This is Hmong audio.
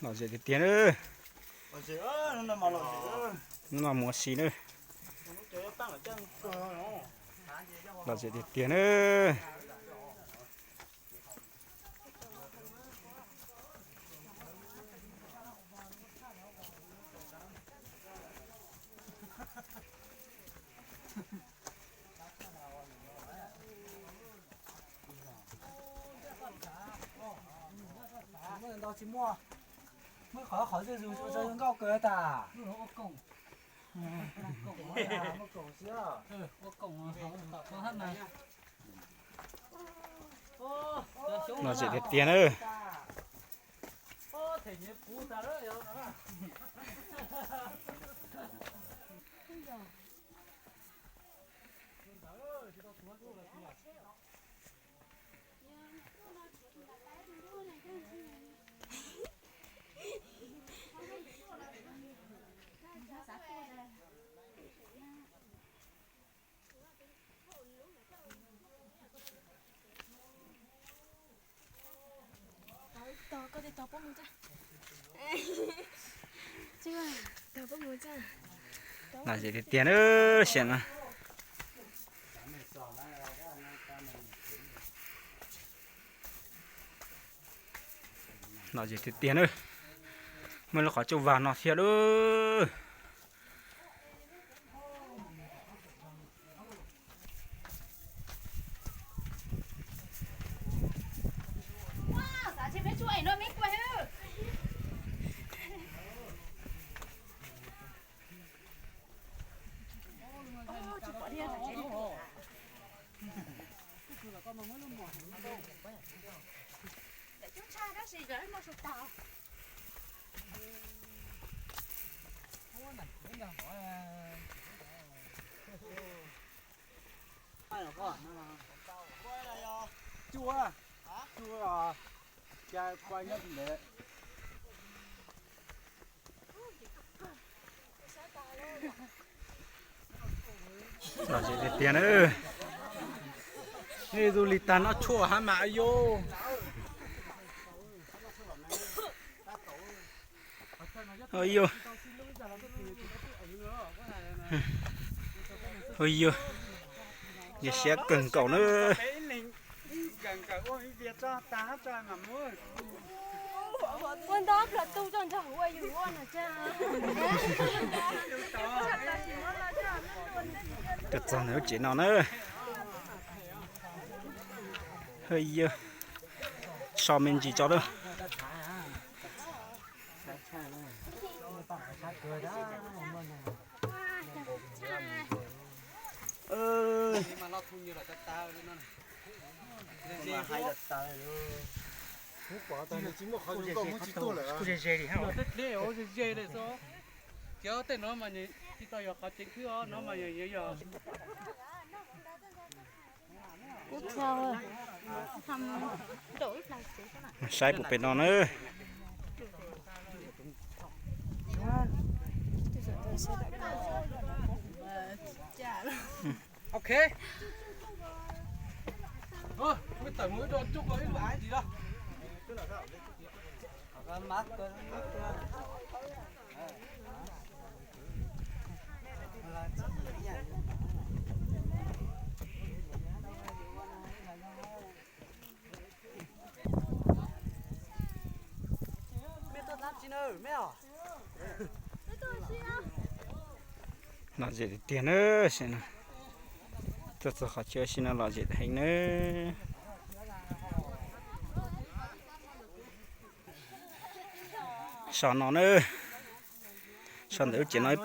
Lom zem tiag tiag na. Hnub no mus ua si na. Lom zem tiag tiag na. Muaj qhov qhov zuj zus ua rau zoo nkauj kawg tas. Muaj koom xwb. Lom zem tiag tiag na. Lom zem tiag tiag na, sim no. Lom zem tiag tiag na. Muaj lub qhov coj vag no thiab lub. Lom zem tiag tiag na. Nej tus li tag noj tshuaj hab mas yog. Yog, yog siab kawg nkaus na. Ua nto plaws tu tso nrog ua yus ua no tsa. Txog ntawm lub tsev no na. Yog, so me ntsis tso lawm. Kuv ze ze li xwb. Cov tej no mas tsis tau yog qhov tseem khwb os, no mas yog yog. Saib puas pem no na. Ok. Mus tawm mus ib co tsuj ko ib lub av ntsis los. Lom zem tiag tiag na, sim no tuaj txog qhov chaw sim no lom zem heev na. So no na, so ntawm lub tsev no ib